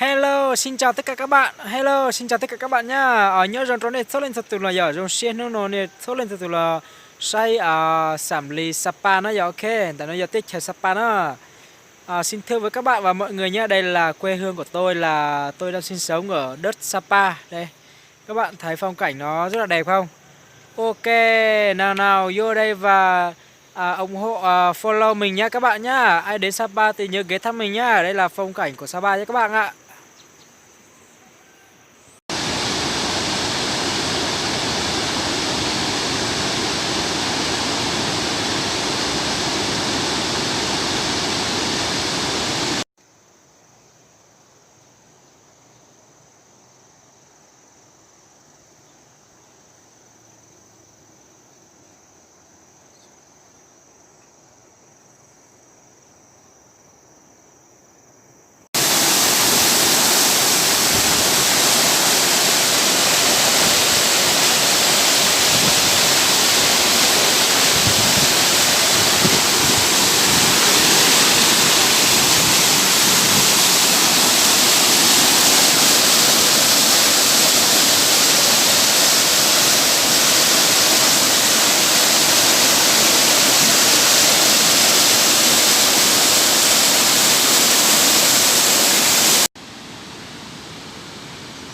Hello, xin chào tất cả các bạn. Hello, xin chào tất cả các bạn nhá. Ờ, nyob zoo rau nej txhua leej txhua tus los yog zoo siab hnub no nej txhua leej txhua tus los saib, à, Xam Lis Sapa na yog ok. Ntawm no yog teb chaws Sapa na. À, xin thưa với các bạn và mọi người nhé, đây là quê hương của tôi, là tôi đang sinh sống ở đất Sapa. Đây, các bạn thấy phong cảnh nó rất là đẹp không? Ok, nào nào vô đây và, à, ủng hộ, à, follow mình nhé các bạn nhá. Ai đến Sapa thì nhớ ghé thăm mình nhá. Đây là phong cảnh của Sapa nha các bạn ạ.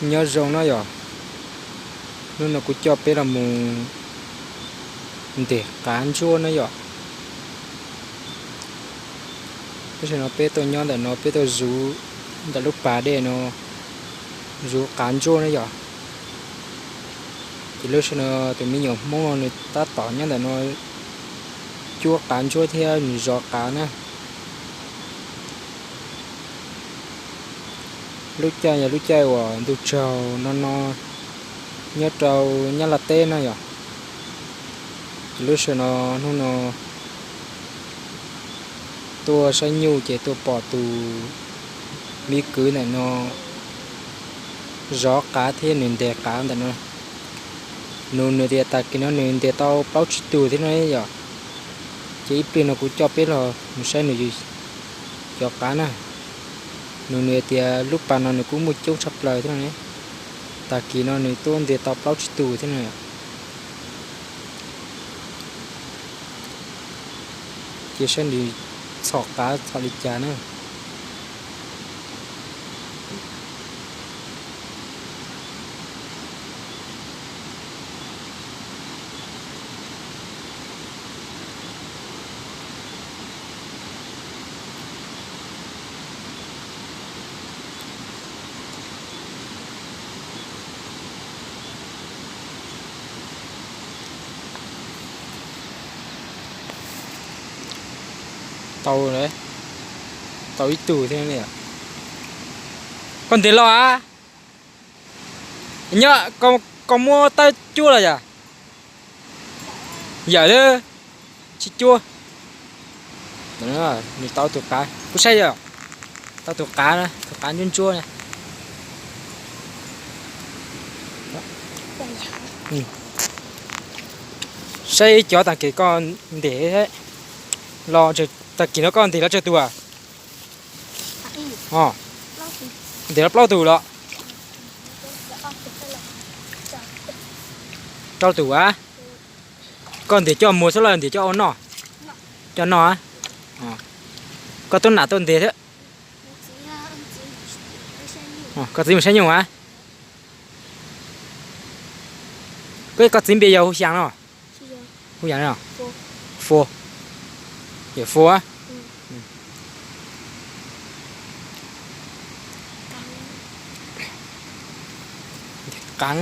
Nyob zoo na yom, hnub no kuv coj peb los mus ntes qav ntsuab na yom. Lub sij hawm no peb tuaj nyob ntawm no peb tuaj zuv ntawm lub pas dej no zuv qav ntsuab na yom. Ces lub sij hawm no tus me nyuam Hmoob no nws tab tom nyob ntawm no cuab qav ntsuab thiab nws zov qav na. Lub caij yog lub caij uas ntuj tsaug no no nyob rau Nyab Laj teb na yom. Ces lub sij hawm no hnub no tuaj saib nyuj ces tuaj pom tus me kwv ntawm no zov qav thiab nws ntes qav ntawm no. Nws nws tias tag kis no nws ntes tau plaub tsib tug thiab no yom. Ces ib pliag no kuv coj peb los mus saib nws cov qav na. Nws nws tias lub pas no nws kuj muaj coob tshaj plaws thiab no. Tag kis no nws tuaj ntes tau plaub tsib tug thiab no. Ces saib nws txhom qav txhom li cas na. Tau, tau ib tug thiab. Koj ntes los a? Nyob koj muab tawb cuab los yom? Yawm, tsis cuab. Nws tau tus qav, kuv saib yog tau tus qav, tus qav ntsuab ntsuab. Saib cov tag kis koj ntes los, tag kis no koj ntes los tsawg tus a? Ntes los plaub tug los? Rau tus a? Koj ntes coj muag xwb los ntes coj ua noj? Coj noj a? Koj tub nam tuaj ntes thiab? Koj txiv mus saib nyuj a? Koj txiv npe yog hu xyas no? Hu xyas no? Fo. Yawm Fo a? Qav,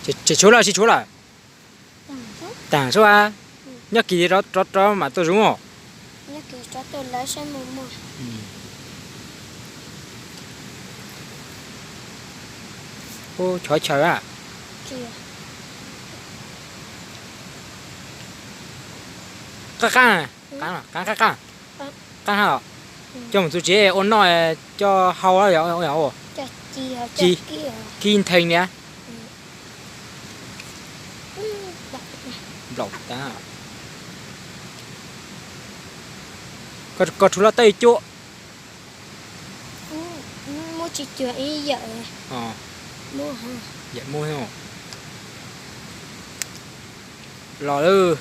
tsis tshuav lawm, tsis tshuav lawm. Taag sub a, nyob kis rov rov mam tuaj zuv os. Chov chaw a. Qaab qaab, qaab qaab, qaab hab os. Coj mus txuj tsev ua noj, coj hau, ci, kib ntheeg li. Nplaum tas. Koj rhuav loj tawj cuab. Tsis cuag ib yawm, yawm muaj. Los lawm.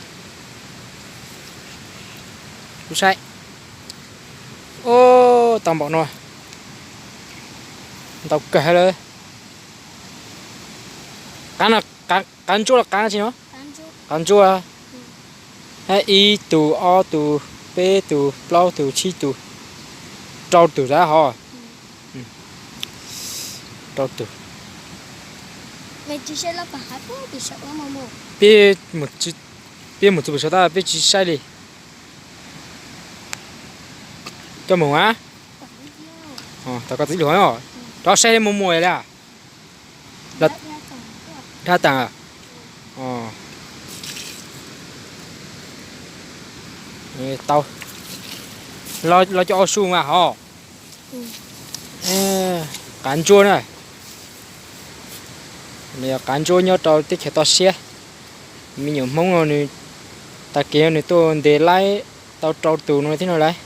Kuv saib. Ub, tau npaum no. Ntau kawg lawm. Qav no, qav ntsuab los qav tsi no? Qav ntsuab. Ib tug, ob tug, peb tug, plaub tug, tsib tug, rau tug tab hov. Rau tug. Peb mus txug pem saum tab peb tsis saib li. Coj mus a. Tom koj txiv lus, rov saib mus mus li. Dab taag. Tau. Los cov au su mas hov. Qav ntsuab na. Nws yog qav ntsuab nyob rau teb chaws toj siab. Me nyuam Hmoob no nws tag kis no nws tuaj ntes laib tau rau tus no thiab no lauj.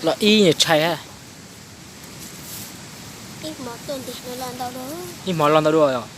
Los ib nyuag tshais ha. Ib hmo los ntau dua os.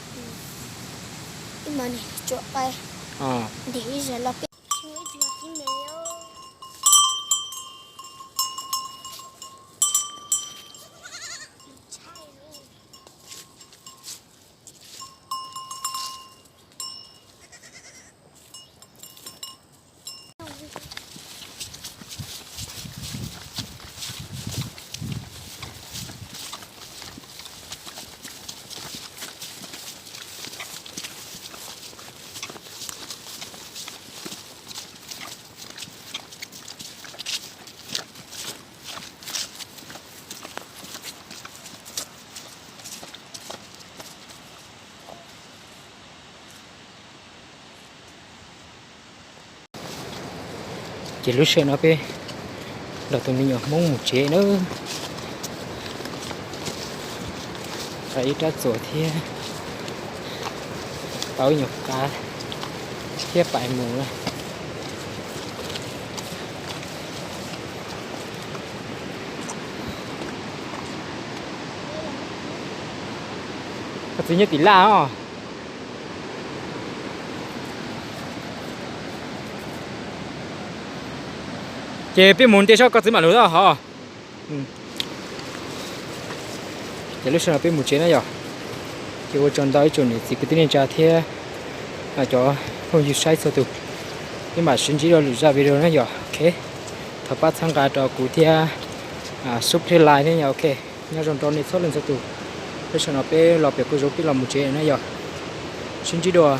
Ces lub sij hawm no peb los tus me nyuam Hmoob mus tsev na. Tau ib rab txuas thiab, tau ib nyuag qav thiab pais mus na. Koj txiv nyob tim laj os. Ces peb mus nte seb koj txiv mam lug hov. Ces lub sij hawm no peb mus tsev na yom. Ces ua tsaug ntau ib tsoom niam txiv kwv tij neej tsa thiab cov phooj ywg saib txhua tus. Peb mam sib ntsib dua lwm zaj video na yom. Ok, thov pab txhawb nqa rau kuv thiab subscribe like thiab yom. Ok, nyob zoo rau nej txhua leej txhua tus. Lub sij hawm no peb los pem kuj zoo peb los mus tsev na yom. Sib ntsib dua.